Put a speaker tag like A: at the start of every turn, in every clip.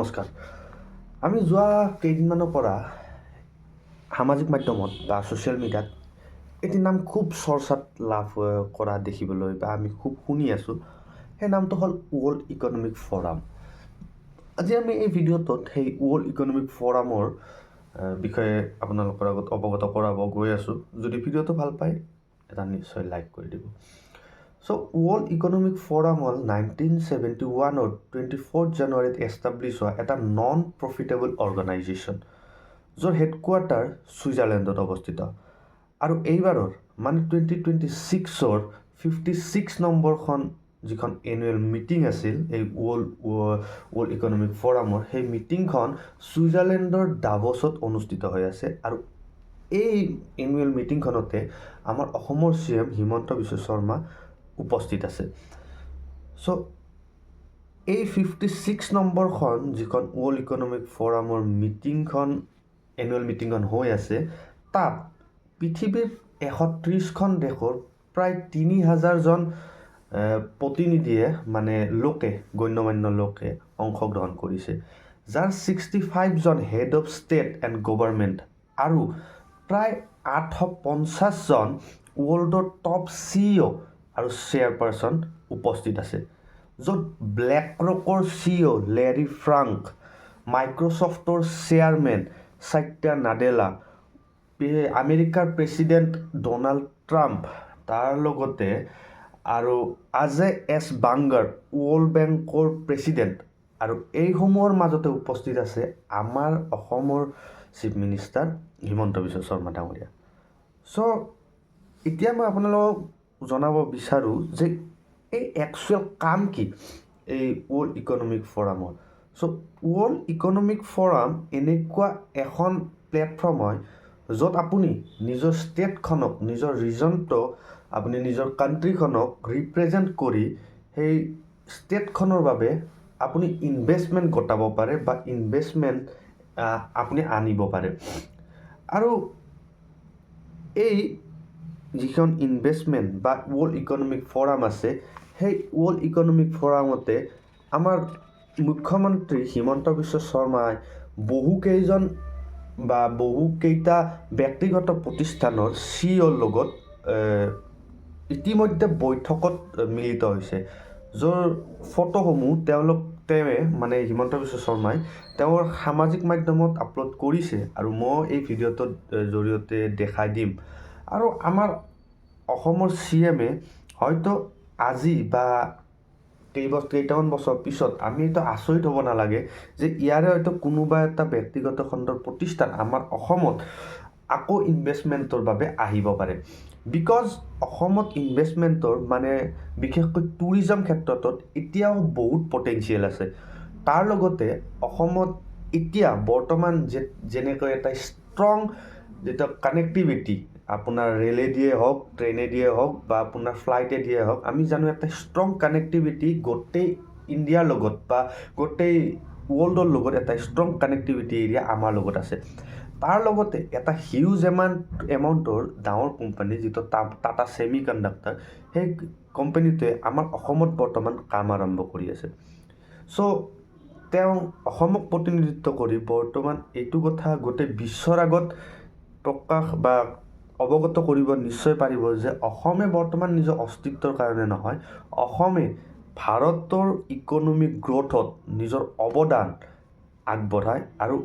A: নমস্কাৰ। আমি যোৱা কেইদিনমানৰ পৰা সামাজিক মাধ্যমত বা ছ'চিয়েল মিডিয়াত এটি নাম খুব চৰ্চাত লাভ কৰা দেখিবলৈ বা আমি খুব শুনি আছোঁ। সেই নামটো হ'ল ৱৰ্ল্ড ইকনমিক ফ'ৰাম। আজি আমি এই ভিডিঅ'টোত সেই ৱৰ্ল্ড ইকনমিক ফ'ৰামৰ বিষয়ে আপোনালোকৰ আগত অৱগত কৰাব গৈ আছোঁ। যদি ভিডিঅ'টো ভাল পায়, এটা নিশ্চয় লাইক কৰি দিব। চ' ৱৰ্ল্ড ইকনমিক ফ'ৰাম হ'ল 1971ত 24 জানুৱাৰীত এষ্টাব্লিছ হোৱা এটা নন প্ৰফিটেবল অৰ্গেনাইজেশ্যন, য'ৰ হেডকোৱাৰ্টাৰ ছুইজাৰলেণ্ডত অৱস্থিত। আৰু এইবাৰৰ মানে 2026ৰ 56 নম্বৰখন যিখন এনুৱেল মিটিং আছিল এই ৱৰ্ল্ড ৱৰ্ল্ড ইকনমিক ফ'ৰামৰ, সেই মিটিংখন ছুইজাৰলেণ্ডৰ ডাভছত অনুষ্ঠিত হৈ আছে। আৰু এই এনুৱেল মিটিংখনতে আমাৰ অসমৰ চি এম হিমন্ত বিশ্ব শৰ্মা উপস্থিত আছে। চ' এই 56 নম্বৰখন যিখন ৱৰ্ল্ড ইকনমিক ফ'ৰামৰ মিটিংখন, এনুৱেল মিটিংখন হৈ আছে, তাত পৃথিৱীৰ 130খন দেশৰ প্ৰায় 3000জন প্ৰতিনিধিয়ে, মানে লোকে, গণ্যমান্য লোকে অংশগ্ৰহণ কৰিছে, যাৰ 65জন head of state and government আৰু প্ৰায় 850জন ৱৰ্ল্ডৰ টপ চিইঅ' আৰু চেয়াৰপাৰ্চন উপস্থিত আছে, য'ত ব্লেক ৰকৰ চিইঅ' লেৰী ফ্ৰাংক, মাইক্ৰ'ছফ্টৰ চেয়াৰমেন সত্য নাডেলা, আমেৰিকাৰ প্ৰেছিডেণ্ট ডনাল্ড ট্ৰাম্প, তাৰ লগতে আৰু আজয় এছ বাংগাৰ, ৱৰ্ল্ড বেংকৰ প্ৰেছিডেণ্ট, আৰু এইসমূহৰ মাজতে উপস্থিত আছে আমাৰ অসমৰ চিফ মিনিষ্টাৰ হিমন্ত বিশ্ব শৰ্মা ডাঙৰীয়া। চ' এতিয়া মই আপোনালোকক জনাব বিচাৰোঁ যে এই একচুৱেল কাম কি এই ৱৰ্ল্ড ইকনমিক ফ'ৰামৰ। চ' ৱৰ্ল্ড ইকনমিক ফ'ৰাম এনেকুৱা এখন প্লেটফৰ্ম হয়, য'ত আপুনি নিজৰ ষ্টেটখনক, নিজৰ ৰিজনটোক, আপুনি নিজৰ কাণ্ট্ৰিখনক ৰিপ্ৰেজেণ্ট কৰি সেই ষ্টেটখনৰ বাবে আপুনি ইনভেষ্টমেণ্ট গোটাব পাৰে বা ইনভেষ্টমেণ্ট আপুনি আনিব পাৰে। আৰু এই যিখন ইনভেষ্টমেণ্ট বা ৱৰ্ল্ড ইকনমিক ফ'ৰাম আছে, সেই ৱৰ্ল্ড ইকনমিক ফ'ৰামতে আমাৰ মুখ্যমন্ত্ৰী হিমন্ত বিশ্ব শৰ্মাই বহুকেইজন বা বহুকেইটা ব্যক্তিগত প্ৰতিষ্ঠানৰ চিইঅ'ৰ লগত ইতিমধ্যে বৈঠকত মিলিত হৈছে, য'ৰ ফটোসমূহ তেওঁৱে, মানে হিমন্ত বিশ্ব শৰ্মাই তেওঁৰ সামাজিক মাধ্যমত আপলোড কৰিছে আৰু মই এই ভিডিঅ'টোৰ জৰিয়তে দেখাই দিম। আৰু আমাৰ অসমৰ চি এমে হয়তো আজি বা কেইটামান বছৰ পিছত আমি এইটো আচৰিত হ'ব নালাগে যে ইয়াৰে হয়তো কোনোবা এটা ব্যক্তিগত খণ্ডৰ প্ৰতিষ্ঠান আমাৰ অসমত আকৌ ইনভেষ্টমেণ্টৰ বাবে আহিব পাৰে, because অসমত ইনভেষ্টমেণ্টৰ, মানে বিশেষকৈ টুৰিজম ক্ষেত্ৰটোত এতিয়াও বহুত পটেঞ্চিয়েল আছে। তাৰ লগতে অসমত এতিয়া বৰ্তমান যেনেকৈ এটা ষ্ট্ৰং যিটো কানেক্টিভিটি, আপোনাৰ ৰেলেদিয়ে হওক, ট্ৰেইনেদিয়ে হওক বা আপোনাৰ ফ্লাইটেদিয়ে হওক, আমি জানো এটা ষ্ট্ৰং কানেক্টিভিটি গোটেই ইণ্ডিয়াৰ লগত বা গোটেই ৱৰ্ল্ডৰ লগত এটা ষ্ট্ৰং কানেক্টিভিটি এৰিয়া আমাৰ লগত আছে। তাৰ লগতে এটা হিউজ এমাউণ্টৰ ডাঙৰ কোম্পানী, যিটো টাটা ছেমি কণ্ডাক্টৰ, সেই কোম্পানীটোৱে আমাৰ অসমত বৰ্তমান কাম আৰম্ভ কৰি আছে। চ' তেওঁ অসমক প্ৰতিনিধিত্ব কৰি বৰ্তমান এইটো কথা গোটেই বিশ্বৰ আগত প্ৰকাশ বা অৱগত কৰিব নিশ্চয় পাৰিব যে অসমে বৰ্তমান নিজৰ অস্তিত্বৰ কাৰণে নহয়, অসমে ভাৰতৰ ইকনমিক গ্ৰ'থত নিজৰ অৱদান আগবঢ়ায় আৰু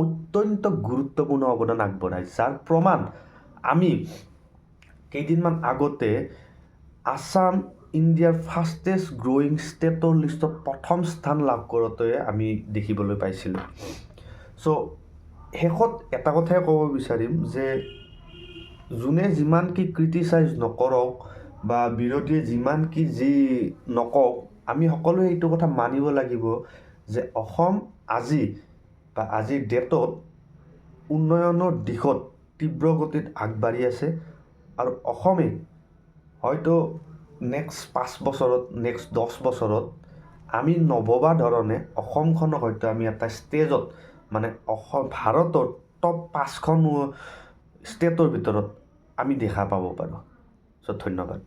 A: অত্যন্ত গুৰুত্বপূৰ্ণ অৱদান আগবঢ়ায়, যাৰ প্ৰমাণ আমি কেইদিনমান আগতে আছাম ইণ্ডিয়াৰ ফাষ্টেষ্ট গ্ৰ'য়িং ষ্টেটৰ লিষ্টত প্ৰথম স্থান লাভ কৰাটোৱে আমি দেখিবলৈ পাইছিলোঁ। চ' শেষত এটা কথাই ক'ব বিচাৰিম যে যোনে যিমান কি ক্ৰিটিচাইজ নকৰক বা বিৰোধীয়ে যিমান কি যি নকওক, আমি সকলোৱে এইটো কথা মানিব লাগিব যে অসম আজি বা আজিৰ ডেটত উন্নয়নৰ দিশত তীব্ৰ গতিত আগবাঢ়ি আছে আৰু অসমে হয়তো নেক্সট 5 বছৰত, নেক্সট 10 বছৰত আমি নভবা ধৰণে অসমখনক হয়তো আমি এটা ষ্টেজত, মানে ভাৰতৰ টপ পাঁচখন ষ্টেটৰ ভিতৰত আমি দেখা পাব পাৰোঁ। চ' ধন্যবাদ।